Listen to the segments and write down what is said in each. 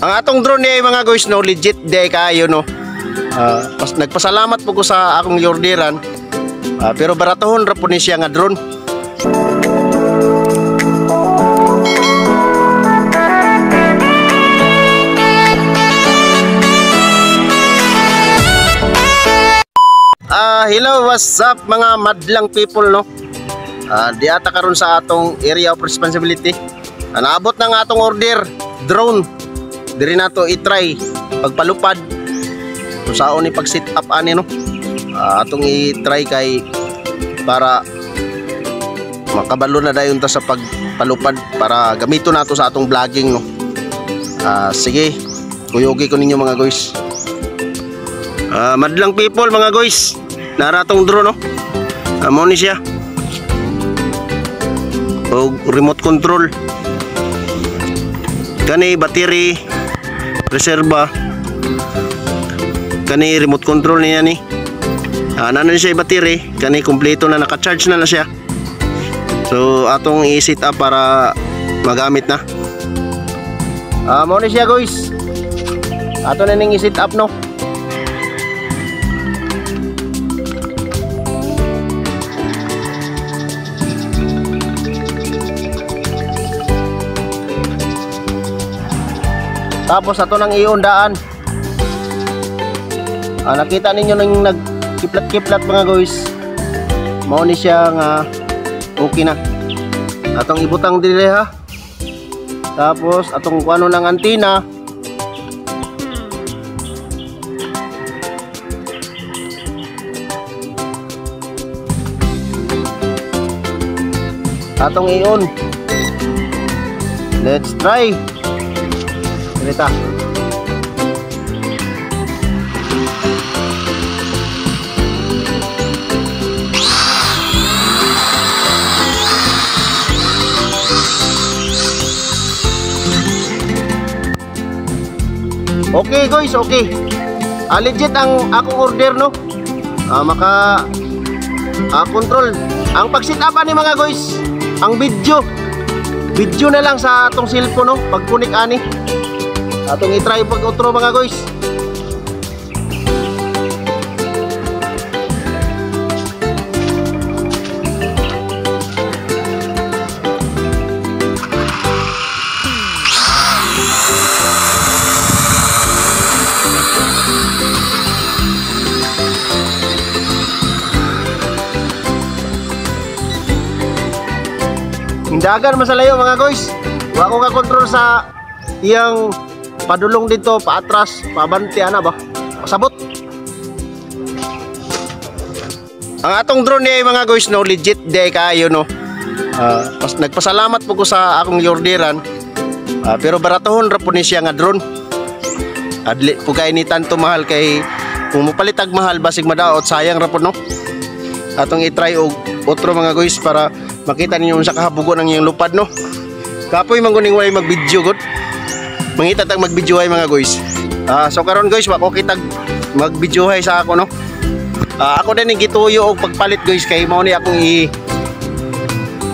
Ang atong drone niya mga guys no, legit day kayo no. Nagpasalamat po ko sa akong orderan. Pero baratohon ra po ni siya nga drone. Hello, what's up mga madlang people no. Di ata karon sa atong area of responsibility. Naabot na nga atong order drone. Diri nato i-try pagpalupad. Kung saon ni pag set up ani no. Atong i-try kay para makabalo na dayon ta sa pagpalupad para gamiton nato sa atong vlogging no. Sige, kuyugi ko ninyo mga guys. Madlang people mga guys, naratong drone no. Amo ni siya. Og remote control. Kani battery reserba. Kani remote control niya ni. Nano siya battery, kani kompleto na, naka-charge na na siya. So atong i-set up para magamit na. Mo ni siya guys. Ato na ning i-set up no. Tapos ato nang iundaan. Nakita ninyo nang nagkiplat-kiplat mga guys. Mao ni siya nga okay na. Atong ibutang dire ha. Tapos atong kuano ng antina. Atong i-on. Let's try. Ganita. Okay guys, okay. Legit ang akong order no. Maka control ang pag-set up ani mga guys, ang video. Video na lang sa atong cellphone no, pag-connect ani. Atong i-try pag outro mga guys. Hindagan masalayo mga guys. Wa ko ka control sa iyang padulong dito, paatras, paabante ana ba? Pasabot. Ang atong drone niya mga guys no, legit day kayo no. Nagpasalamat po ko sa akong orderan. Pero baratohon ra po ni siya nga drone. Adli po kay ni tanto mahal kay kung mopalitag mahal basig madaot, sayang ra po no. Atong i-try og otro mga guys para makita ninyo unsa kahabugo ng iyang lupad no. Kapoy man kuning walay mag-video gud. Mangita tag mag-videohay mga guys. So karon guys, wa ko kitag mag-videohay sa ako no. Ako din gituyo og pagpalit guys kay mao ni akong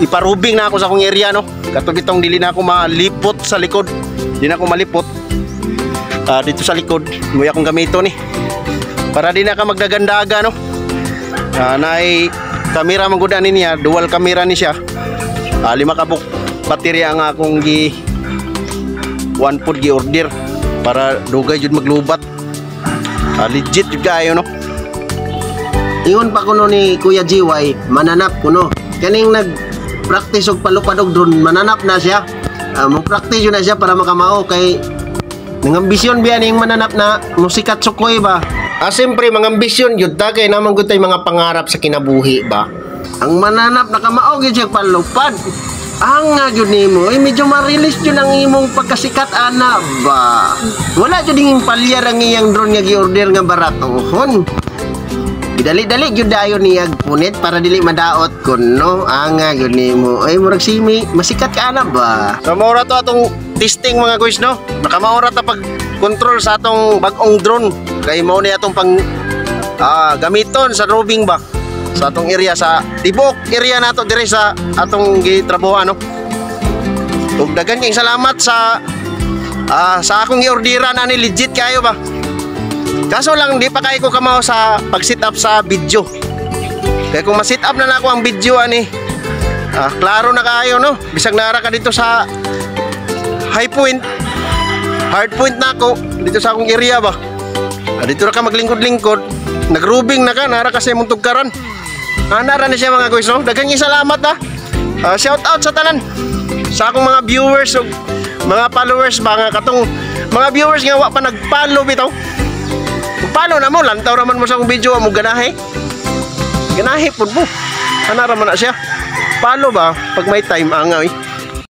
iparubing na ako sa akong area no. Kato bitong dili na ako malipot sa likod. Di na ako malipot. Dito sa likod, mo akong gamiton ni. Para di na ka magdagandaga no. Naay kamera man gud ani niya, dual camera ni siya. 5 ka buok baterya ang akong gi one pod gi order para dugay jud maglubat. Legit jud kayo no. Ingon pa kuno ni Kuya GY, mananap kuno. Kaning nag practice og palupad og drone, mananap na siya. Mo practice yun na siya para makamao kay nangambisyon biya ning mananap na musikat sukoy ba. Siyempre mga ambisyon jud ta kay naman gud tay mga pangarap sa kinabuhi ba. Ang mananap nakamao gyud siya palupad. Ang nga gyud nimo, ay medyo ma-release jud ang imong pagkasikat ana ba. Wala jud ning palyar ang iyang drone nga gi-order nga baratohon. Gidali-dali gyud dayon niya punit para dili madaot kuno. Ang nga gyud nimo, ay murag simi, masikat ka ana ba. So maura to atong testing mga guys no. Nakamaura ta pag control sa atong bag-ong drone kay mao ni atong pang gamiton sa roving ba sa atong area sa tibuok area nato dire sa atong gitrabaho no. Ug daghan kayong salamat sa Sa akong i-orderan ani, legit kayo ba. Kaso lang di pa kayo ko kamaw sa pag-set up sa video. Kaya kung ma-set up na nako ang video ani, klaro na kayo, no. Bisag nara ka dito sa high point, hard point na ako dito sa akong area ba. Dito ra ka maglingkod-lingkod, nagrubing na ka, nara ka sa imong tugkaran. Nara na siya, mga guys, no? Daghang salamat ah. Shout out sa tanan sa akong mga viewers ug mga followers ba nga katong mga viewers nga wa pa nag-follow bitaw. Follow na mo, lantaw raman mo sa akong video mo ganahe. Ganahe pud mo. Ana ra man na siya. Follow ba pag may time angaw eh.